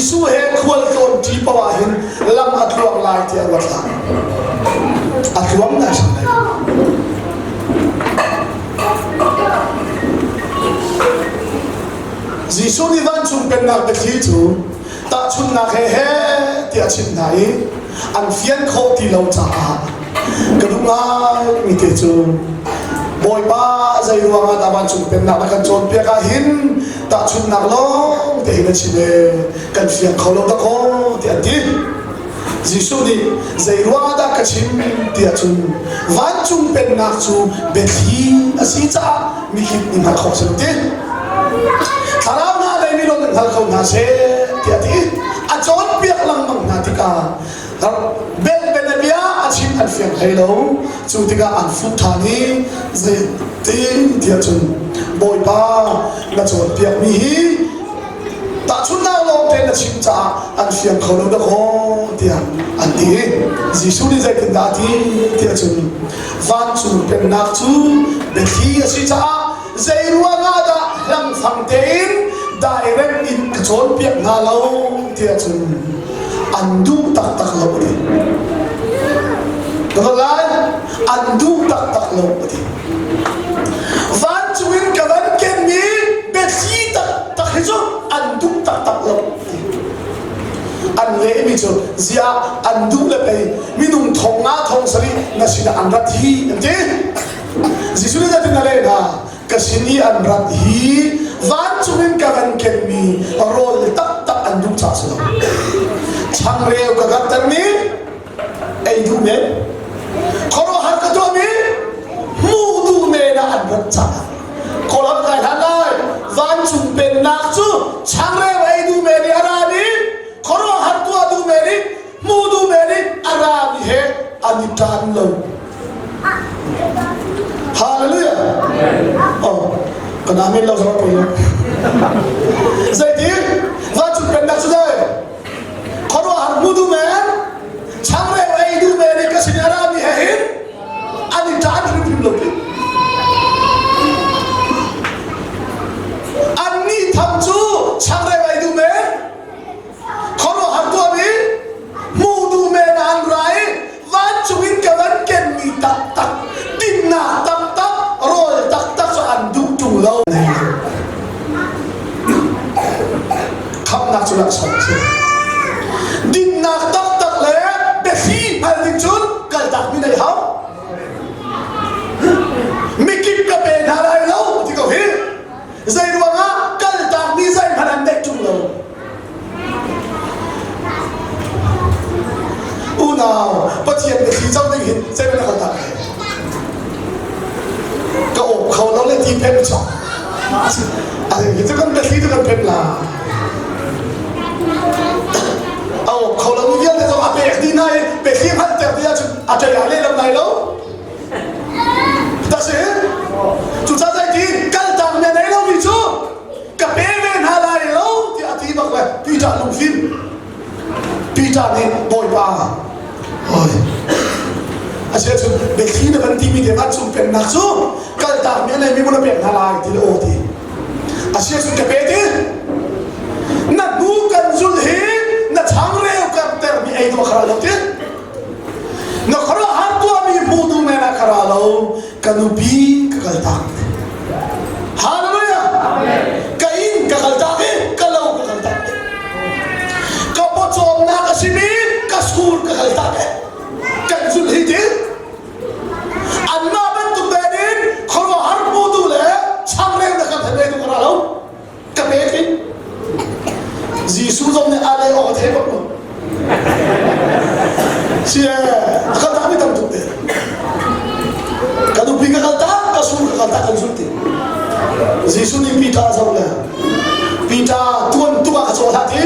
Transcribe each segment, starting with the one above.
Jesuh he khual tlawn ṭi paoh ah hin lam a tluang lai tiah ruat hlah. A tluang nai hram lai. Jesuh nih vancung pennak biathli cu tahchunhnak he he tiah a chimh hna i an fian khawh ti lo caah ka duh ngaimi te cu Bawipa zei ruangah dah vancung pennak na kan cawnpiak ah hin tahchunhnak lawng te hin a chim e kan fiang kho lo dakaw tiah an ti. Jesuh nih zei ruangah dah ka chim tiah cun vancung pennak cu biathli a si caah mikip nih hngalh khawh a si lo ti. Thlarau hna lei mi lawng in hngal kho hna seh tiah a ti. A cawnpiak lengmang hna tikah belben a bia a chim an fiang hlei lo. Cu tikah an fuh ṭhan i zeitin tiah cun Bawipa na cawnpiakmi hi Tahchunhnak lawngte na chim caah an fiang kho lo dakaw tiah an ti. Jesuh nih zeitindah a ti tiah cun vancung pennak cu biathli a si caah zei ruangah dah hlangfang tein direct in ka cawnpiak hna lo tiah cun an duh taktak lo a ti. Ka lai an duh taktak lo a ti. Vancung in ka van kenmi biathli taktak hi cu an duh taktak lo. An lehmi cu ziah an duh le pei minung thong nga thong sarih na sinah an rat hi an ti. Jesuh nih zeitin a leh hna? Ka sin i an rat hi vancung in ka van kenmi rawl taktak an duh caah si lo. Changreu ka kartermi ei duh men khuaruahhar ka tuahmi hmuh duh men ah an rat caah kawlham kai hlan lai vancung pennak cu changreu ei duh men i a rami khuaruahhar tuah duh men i hmuh duh men i a rami he an i ṭan lo. Hallelujah. Oh, kan amen lo zong pui lo. Zeitin vancung pennak cu dai khuaruahhar hmu duh men changreu ei duh men i ka sin a rami he hin an i ṭan hrimhrim lo pi annih tham cu changreu ei duh men khuaruahhar tuahmi hmu duh men an ra i vancung in ka van kenmi taktak dinnak taktak rawl taktak cu an duh ṭung lo Khamhnak cu laksawng a si. Dinnak taktak le biathli hngal ding cun kaltak mi nei hau. Mikip ka pe hna lai lo ti ko hi. Zei ruangah kaltak mi zeihmanh an neih ṭung lo. Unau, Pathian biathli co ding hin zeihmanh na kaltak lai. Ka awp kho lo le ti pem chok. Hi cu kan biathli cu kan pem la. A awp kho lo mi vialte zong a pek dih na i biathli hngalhter ti ahcun a ṭei ah lehlam lai lo. Tak si? Cucaah zeiti kaltak mi a nei lomi cu ka pe ve hna lai lo tiah a ti bak le Peter lungfim. Peter nih Bawipa oi a si ahcun biathli na van timi te vancung pennak cu kaltak mi a neimi mun a pek hna lai ti le aw ti a si ahcun ka pe ti na hnu kan zul hi na changreu karter mi ei dawh khara lo ti na khuaruahhar tuahmi hmu duh men ah ka ra lo ka nupi ka kaltak Hallelujah ka inn ka kaltak i ka lo ka kaltak ka pawcawmnak a simi ka sur ka kaltak i kan zulh hi ti anmah bantuk ben in khuaruahhar hmutu le changreu na kan hen tu ka ra lo ka pek in Jesuh zong nih a leh awk a thei bak lo si a kaltak mi tam tuk te ka nupi ka kaltak ka sur ka kaltak kan zul ti Jesuh nih Peter zoh le Peter tuan tuk ah ka caw hlah ti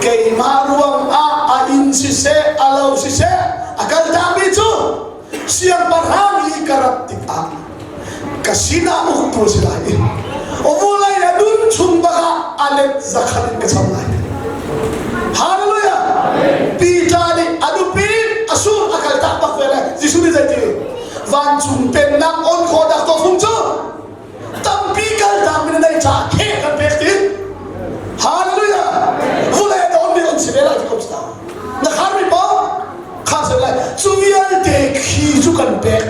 keimah ruang ah a inn siseh a lo siseh a kaltak mi cu siangpahrang i ka rat tikah ka sinah uktu a si lai i vawlei a nun chung bakah a let zakhat in ka cham lai. Hallelujah! Peter nih a nupi a sur a kal tak bak ve le Jesuh nih zeiti vancung pennak on khawhnak tawfung cu tampi kal tak min nei caah kheh kan pek ti. Hallelujah! kan pek.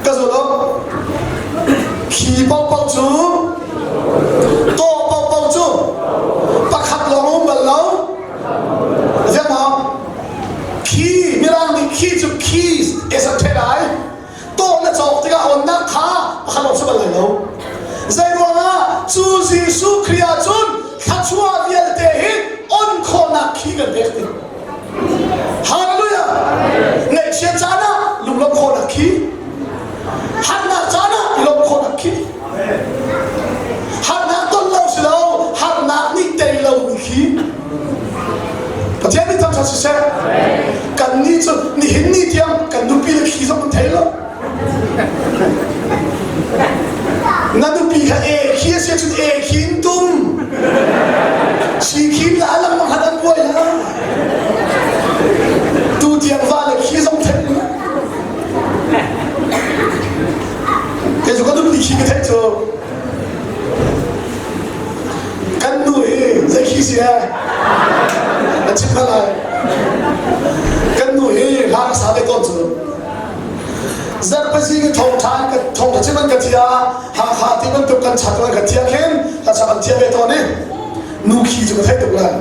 Ka zul lo. Khi paohpaoh cu tawh paohpaoh cu pakhat lawng um bal lo. Ziang maw? Khi Mirang nih khi cu keys es an ṭheh lai. Tawh na cawk tikah onnak kha pakhat lawng si bal lai lo. Zei ruangah cu Jesuh Khrih ahcun thluachuah vialte hi on khawhnak khi kan pek ti. Hallelujah! Ngaihchiat caan ah lunglawmh khawhnak khi, harnak caan ah i lawmh khawhnak khi, harnak ton lo si lo, harnak nih tei lomi khi. Pathian nih thangṭhat siseh. Kan nih cu nihin ni tiang kan nupi le khi zong kan thei lo. Na nupi kha e khi a si ahcun e khi in tum. Si khi la lengmang han an buai la. Tu tiang va le khi zong theih lo. Kei cu ka nupi khi ka theih cu. Kan nu hi zei khi si eh? Na chim hna lai. Kan nu hi hla ka sa ve tawn cu. Zarhpazing i thawngṭha an kan thawngṭha chim an ka thia Hakha ti bantuk kan chat an ka thia khin ka chak an thia ve tawn i nu khi cu ka theih tuk lai.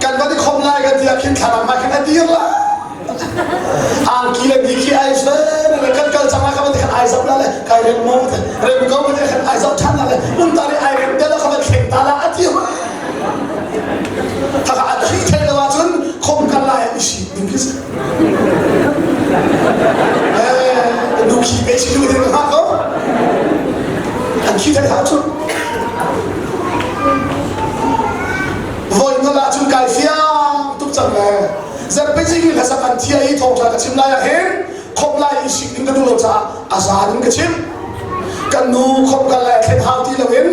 Kan van i khom lai kan tia khin thlarang ma khin a dir la. Angki le bi khi ai sve le kan kal cang la ka van khan ai zap la le kai rem mo te rem ko te khan ai zap than la le un ta ri ai rem te la ka van thleng ta la a ti Khakha a thi thei lo ahcun khom kan lai i si ding khi si. Eh, nu khi pe si du ding ha ko. An khi thei ha cu. Voi na la cun kai fiang tuk cang le. Zarhpi hi hlasak an thia i thawngṭha ka chim lai ah hin khom lai i sik ding ka duh lo caah a za ding ka chim. Kan nu khom kal lai thlen hau ti loin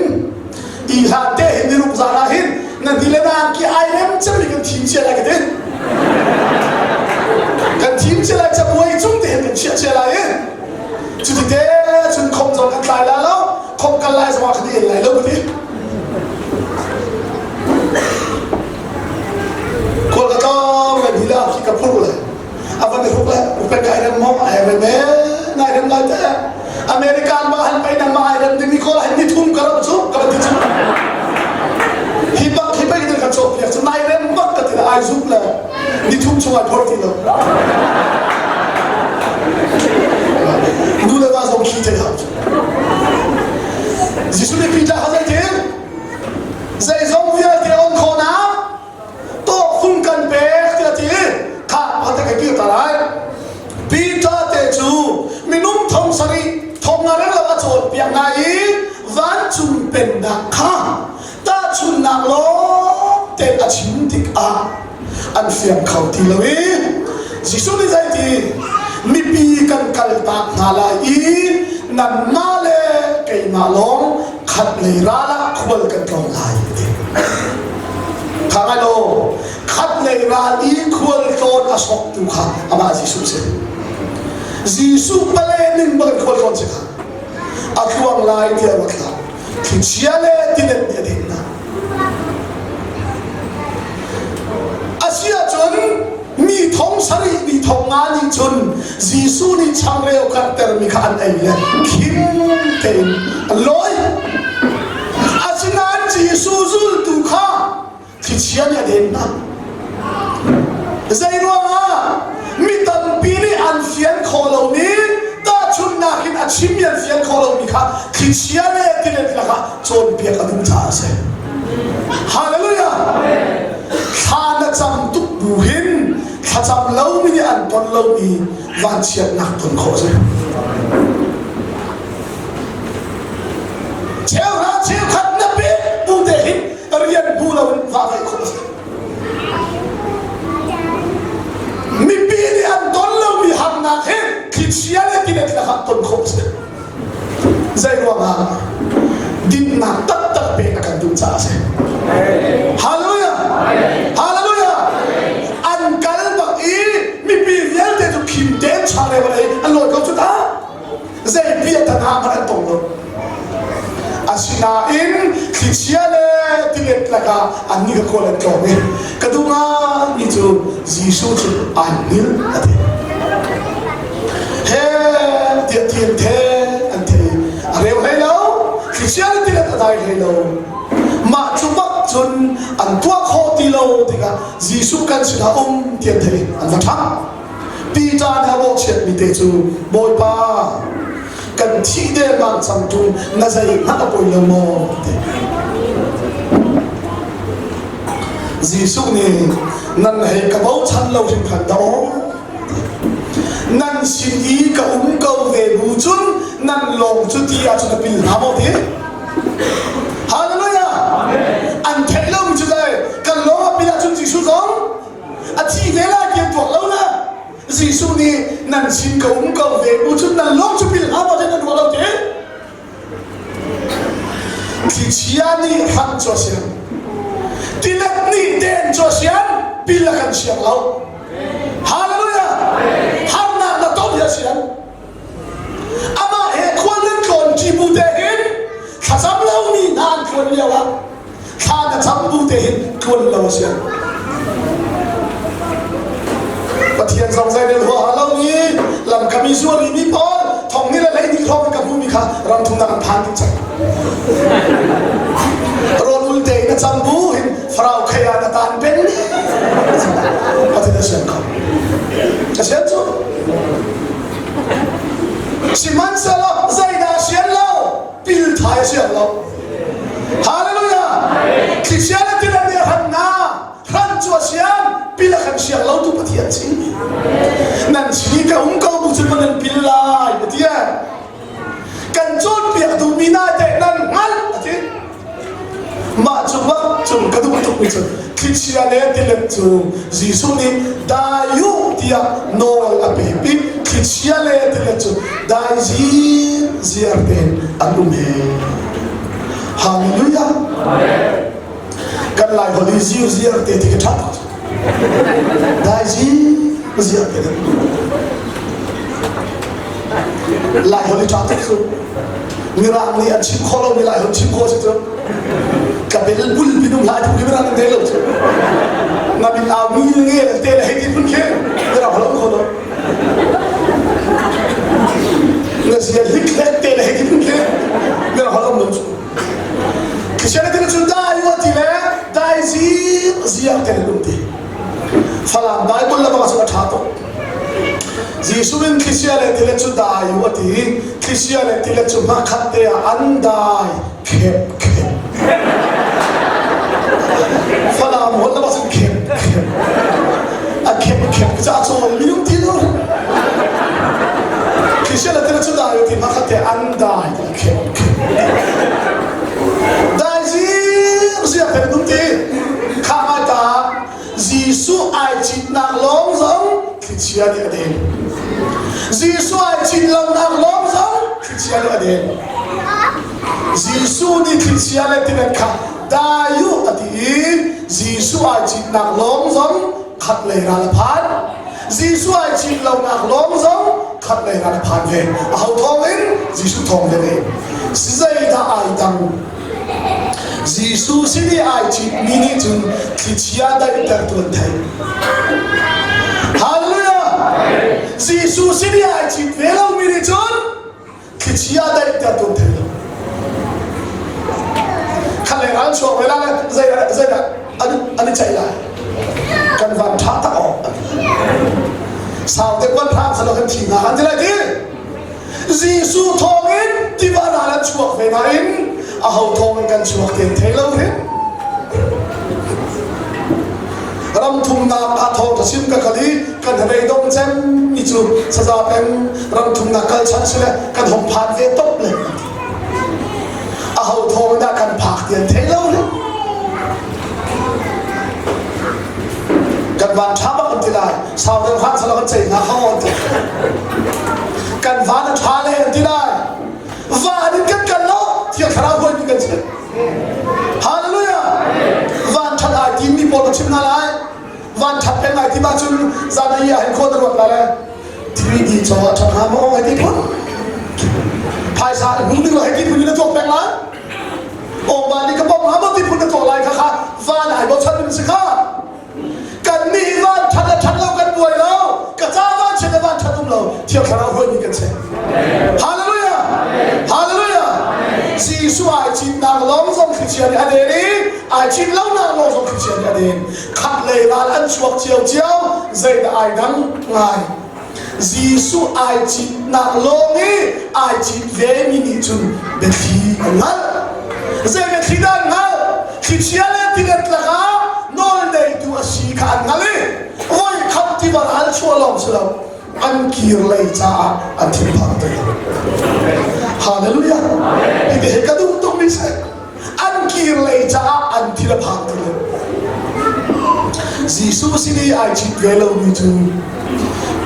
ti hlan te hin niruk zan ah hin nan ti le nang ki ai rem cem kan thim cia lai ka ti kan thim cia lai cabuai cung te hin kan chiah cia lai i cuti te cun khom zong kan tlai la lo khom kal lai zong ah kan i lai lo ka ti khual ka tlawng le bila khi ka phur le a van i hruk le upek ai rem maw ai rem e nai rem lai te American ma han pei nang ma ai rem ding mi kawl han ni thum ka ram cu ka van ti cu hi bak hi pei kan cawk piak cu nai rem bak ka ti le ai zup le ni thum chung ai phor ti lo nu le va zong khi thei hau cu Jesuh nih Peter kha zeitin zeizong vialte on khawhnak tawhfung kan pek tiah a ti kha pakhat ka kir ta lai Peter te cu minung thong sarih thong nga reng lo a cawnpiak hna i vancung pennak kha tahchunhnak lawng te a chim tikah an fiang kho ti lo i Jesuh nih zeiti mipi kan kaltak hna lai i nanmah le keimah lawng khat lei ral ah khual kan tlawng lai ti Tha ngai law khat lei ral i khual tlawn a sawktu kha amah Jesuh si. Jesuh pale ning bang khual tlawn si kha a tluang lai tiah ruat hlah. Thlichia le tilet nih a din hna. Asi ahcun mi thong sarih mi thong nga nih cun Jesuh nih changreu karhtermi kha an ei le khim tein an lawi. Asinain Jesuh zultu kha thlichia nih a den hna. Zei ruangah mi tampi nih an fian khawh lomi tahchunhnak in a chimmi an fian khawh lomi kha thlichia le tilet lakah cawnpiak a duh caah a si. Hallelujah! Thla na cam tuk bu hin thlacam lomi nih an ton lomi vanchiatnak ton khawh a si. Cheuhra cheukhat na pek bu te hin rian hmu loin va veih khawh a si. Mipi nih an ton lomi harnak hi thlichia le tilet lakah ton khawh a si. Zei ruangah dinnak taktak pek a kan duh caah a si. Hallelujah! Hallelujah! An kal bak i mipi vialte cu khim tein changreu an ei an lawi ko cu ta. Zei bia tan ah hmanh an tong lo. Asinain thlichia le tilet lakah annih ka kawl an tlawm i ka duh ngaimi cu Jesuh cu ai hngilh a ti. He tiah ti an the an thei a reu hlei lo thlichia le tilet a dai hlei lo. Mah cu bak cun an tuah khawh ti lo tikah Jesuh kan sinah um ti an theih i an va ṭhang. Peter nih a bawhchiatmi te cu Bawipa kan thih dengmang cang ṭung na zeihmanh a poi lo maw ti. Jesuh nih nan hei ka bochan lo hringhran dah aw nan sin i ka um ko ve bu cun nan lawng cu ti ahcun a pil hnga maw ti Hallelujah an theih lomi cu dai kan lawng a pil ahcun Jesuh zong a thi ve lai ti an tuak lo na Jesuh nih nan sin ka um ko ve bu cun nan lawng cu pil hlah maw nan ruah lo te thlichia nih hrang cu a siang tilet nih den cu a siang pil a kan siang lo hallelujah harnak na ton hi a siang amah he khual nan tlawn ṭi bu te hin thlacam lomi hna an tluan lio ah thla na cam bu te hin tluan lo a si. Pathian zong zei rel huaha lomi lamkam i zuar mi pawl thong ni le hleihnih hrawng in ka hmuhmi kha ram thumnak an phan dih cang. Rawl ul te in a cam bu hin farau khei ah na tan peng ni. Pathian a sian kho. A sian cu. Sihmanhsehlaw zeidah a sian lo? Pil thai a sian lo. Hallelujah! Thlichia le tilet nih a hran hna. Hran cu a sian, pil a kan siang lo tu Pathian si. Nan sin i ka um ko bu cun nan pil lai, a ti. Kan cawnpiak duhmi na teh nan hngalh, a ti. Mah cu bak cun ka duh tukmi cu thlichia le tilet cu Jesuh nih dai u tiah nawl a pek i thlichia le tilet cu dai ziar tein an um he. Hallelujah. Kan Lai holh i ziar ziar te ti ka ṭha tuk. Dai ziar te kan Lai holh i ṭha tuk cu. Mirang nih an chim khawh lomi Lai holh chim khawh si cu. Ka bel bul pinum lai phun khi mirang an te lo cu. Na min au mi nge te le hei ti phun khi mirang holh an khawh lo. Na zia hlik hlek te le hei ti phun khi mirang holh an lo cu. Christianity cu dai wa ti le dai ziar te an um ti. Falam Bible le bang cu a ṭha tuk. Jesuh in thlichia le tilet cu dai u a ti. Thlichia le tilet cu hmakhat te ah an dai khep khep. Falam holh le bang cun khep khep. A khep khep ca cawn minung ti lo. Thlichia le tilet cu dai u ti hmakhat te an dai khep khep. Dai zir ziar te nung ti. Kha mai ta Jesuh ai citnak lawng zong thlichia nih a den. Jesuh ai cit lonak lawng zong thlichia nih a den. Jesuh nih thlichia le tilet kha dai u a ti i Jesuh ai citnak lawng zong khat lei ral a phan. Jesuh ai cit lonak lawng zong khat lei ral a phan ve. Aho thawng in? Jesuh thawng ve. Zeidah ai dang? Jesuh sin i ai citmi nih cun thlichia daihtertu an theih. Hallelujah! Jesuh sin i ai cit ve lomi nih cun thlichia daihtertu an thei lo. Khat leng an chuak ve lai zeidah zeidah an an i ceih lai. Kan van ṭha tak awk. Sau te van hram salo kan thi hna an ti lai ti. Jesuh thawngin tiva ral an chuak ve nain aho thawngin kan chuak ti an thei lo hin. Ram thumnak ah thawng ka sim ka kal i kan rei dong cem mi cu saza peng ram thumnak kal chan si le kan hong phan ve top le aho thawng dah kan phak ti an thei lo hin. Kan van ṭha bak an ti lai. Sau deuh hlan sala kan cei hna kho an ti. Kan van a ṭha le an ti lai. Van in kan kal lo Thiang Thlarau huaimi kan si. Hallelujah! Van ṭhat ai timi pawl ka chim hna lai. Van ṭhat peng ai tim ahcun zan i ah hin khua na ruat lai le 3D caw ah ṭhat hnga maw hei ti phun. Phaisa hmu ding lo hei ti phun in na tuak peng lai. kan si. Hallelujah! Hallelujah! Jesuh ai citnak lawng zong thlichia nih a den i ai cit lonak lawng zong thlichia nih a den. Khat lei ral an chuak ciocio, zeidah ai dang ngai. Jesuh ai citnak lawng i ai cit vemi nih cun biathli an hngalh. Zei biathli dah an hngalh? Thlichia le tilet lakah nawl neitu a si kha an hngalh i voi khat tiva ral chuah lawng si lo an kir lei caah an thinphang ti lo. Hallelujah! Hi hi ka duh tukmi si. An kir lei caah an thil a phang ti lo. Jesuh sin i ai chit ve lomi cu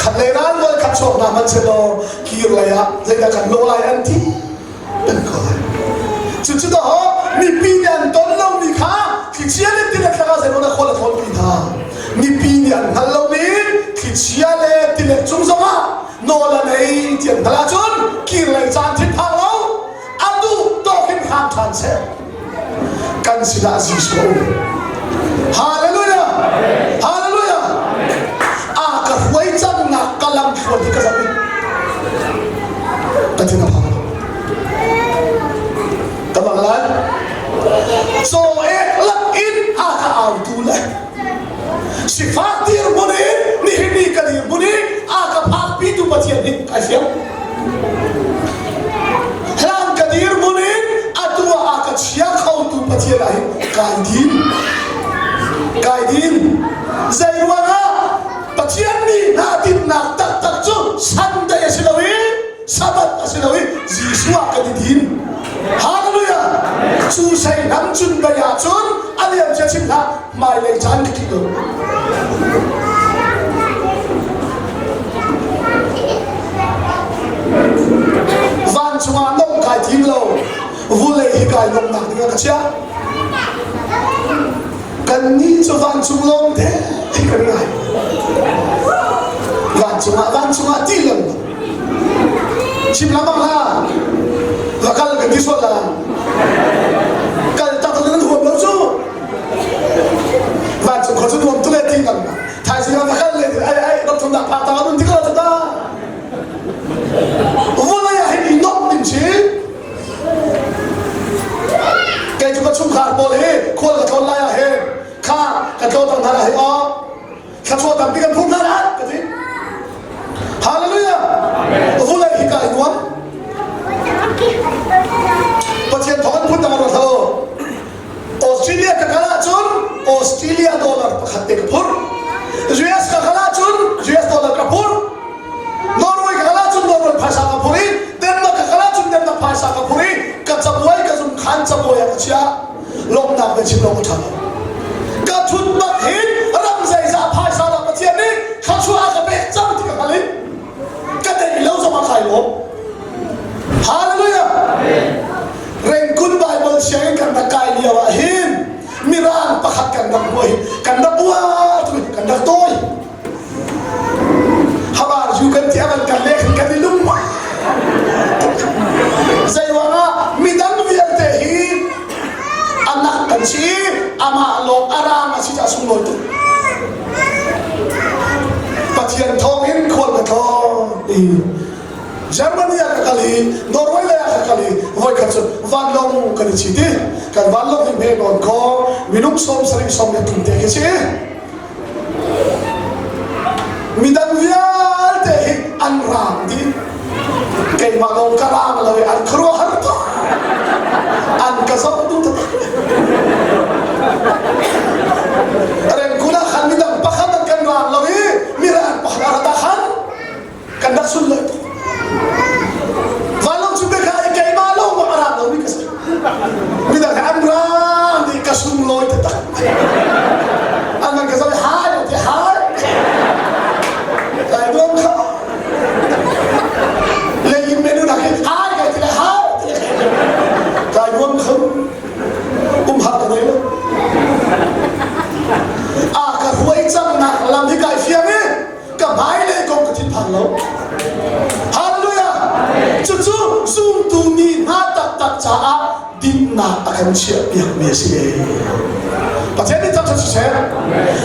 khat lei ral voi khat chuak hna hmanh sehlaw kir lei ah zeidah kan lawh lai an ti peng ko lai. Cucu dawh mipi nih an ton lomi kha thlichia le tilet lakah zeimaw na khual a thawnpi hna. Mipi nih an hngalh lomi thlichia le tilet cung zongah nawl a nei ti an hngalh ahcun kir lei caan thinphang lo a duh tawk in hram ṭhan seh. Kan sinah Jesuh a um. Hallelujah! Hallelujah! A ka hruai cangnak ka lam thluan hi ka zoh i ka thin a phang. Ka bang lai. Caw ek lak in a ka autu le sifak dirhmun in nihin ni ka dirhmun i a ka phakpitu Pathian hi kai fiang. Hlan ka dirhmun in atu ah a ka chia khotu Pathian ah hin kai din. Kai din. Zei ruangah Pathian nih hna dinnak taktak cu Sunday a si lo i Sabbath a si lo i Jesuh ah kan i din. Hallelujah! Cu sei hnam cun bei ahcun a liam cia chim hlah hmailei caan ka ṭih lo. Vancung ah nomh kai tim lo, vulei hi kai nomhnak ding ah ka chiah. Kannih cu vancung lawng te kan ngai. Vancung ah vancung ah ti lengmang. Chim lengmang hlah. Va kal kan ti sual la. Kal tak nan huam lo cu. Vancung khua cu nuam tuk e ti lengmang. Thaizing ah va kal le ai ai ram thumnak phak ta nun ti ko la ta. Vulei ah hin i nomh ding si. Kei cu ka chungkhar pawl hi khual ka tlawn lai ah hin kha ka tlawn cang hna lai hi aw thluachuah tampi kan phum hna lai ka ti. Hallelujah! Vulei hi kai nuam. Pathian thawng an phun dang an ruat lo. Australia ka kal ahcun Australia dollar pakhat te ka phur. US ka kal ahcun US dollar ka phur. Norway ka kal ahcun Norway phaisa ka phur i Denmark ka kal ahcun Denmark phaisa ka phur i ka cabuai ka zung khan cabuai ah ka chiah. Lawmhnak na chim lo ka ṭha lo. Ka thut bak hin ram zeizah phaisa dah Pathian nih thluachuah a ka pek cang ti ka hngal i ka deih lo zong ah kai lawm. Hallelujah! Rengkun Bible sianginn kan rak kai lio ah hin Mirang pakhat kan rak buai kan rak uar tuk kan rak tawi. Habar ju kan ti avan kan lek kan i lung Zeiruangah midang vialte hi anak kan si amah lawng arang a si ca sunglawi tuk. Pathian thawngin khual ka tlawng ti Germany ah ka kal i Norway lei ah ka kal i voikhat cu vanlawng kan i chit i kan vanlawng hi hme nawn khaw minung 70 33 te khi si midang vialte hi an raang dih keimah lawng ka raang lo i an khuaruahhar tuk an ka zoh duh taktak rengkun ah khan midang pakhat an kan raang lo i mirang pakhat a rat ah khan kan rak sunlawi tuk vanlawng cu beka i keimah lawng bak a raang lomi ka si midang he an raang dih ka sunglawi taktak an man ka zoh i hai ti hai lai nuam kha lei in menu nak hin hai kai ti le hai ti le lai nuam kho um har ka nei lo a ka hruai cangnak lam hi kai fiang i ka hmailei kong ka thinphang lo. Hallelujah! Cucu zumtu mi hna taktak caah dinnak a kan chiahpiakmi a si. Pathian nih thangṭhat siseh.